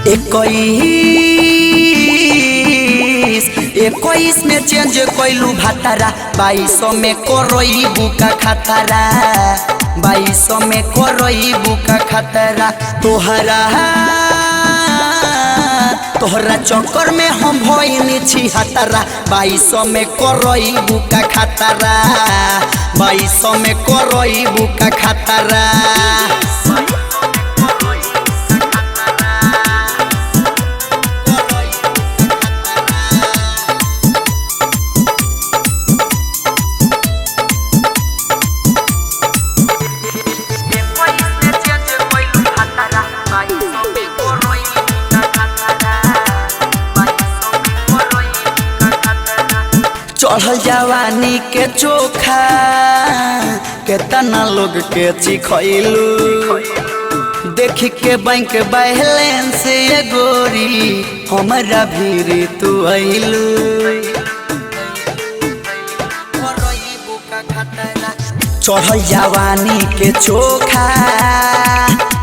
21 में चेंज कैलू भातारा, 22 में करई बुका खतरा, 22 में करई बुका खतरा। तोहरा तोहरा चक्कर में हम भइनी छिहत्तरा, 22 में करई बुका खतरा, 22 में करई बुका खतरा। चढ़ल जवानी के चोखा केतना लोग के चिखैलू, देख के बैंक बैलेंस ये गोरी हमरा भीर तू अइलू। चढ़ल जवानी के चोखा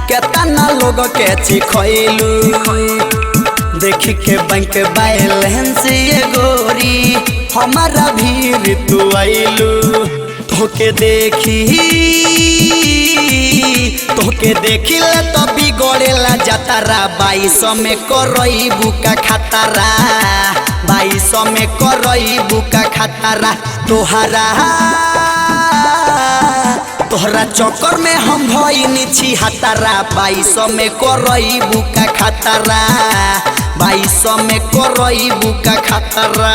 केतना लोग के चिखैलू, देख के बैंक बैलेंस ये गोरी हमारा भीर तू आइलू। तोके देखी ले तो बिगड़ेला जातारा, 22 में करई बुका खतरा, 22 में करई बुका खतरा। तोहरा तोहरा चक्कर में हम भइनी छिहत्तरा, 22 में करई बुका खतरा, 22 में करई बुका खतरा।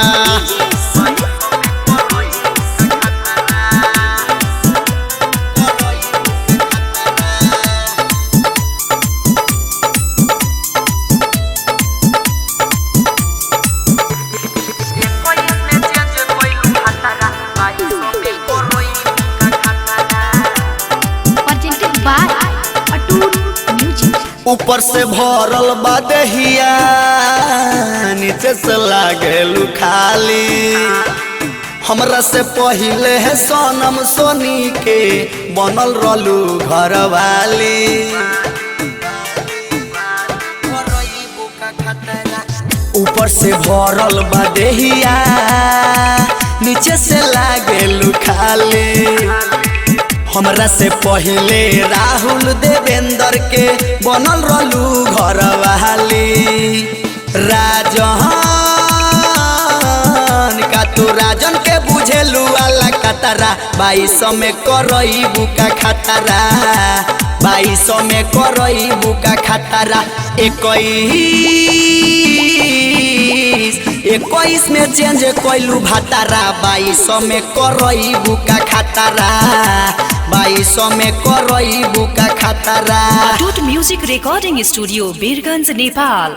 Presented by Atoot Music. ऊपर से भरल बा दहिया, नीचे से लागेलू खाली। हमरा से पहिले है सोनम सोनी के बनल रहलू घरवाली। ऊपर से भरल बा दहिया, नीचे से लागेलू खाली। हमरा से पहिले राहुल देवेंद्र के बनल रहलू घरवाली। राजन का तू राजन के बुझेलू आला कतरा, 22 में करई बुका खतरा, 22 में करई बुका खतरा। 21 में चेंज कैलू भातारा, 22 में करई बुका खतरा, 22 में करई बुका खतरा। Atoot Music Recording Studio, Birganj, Nepal.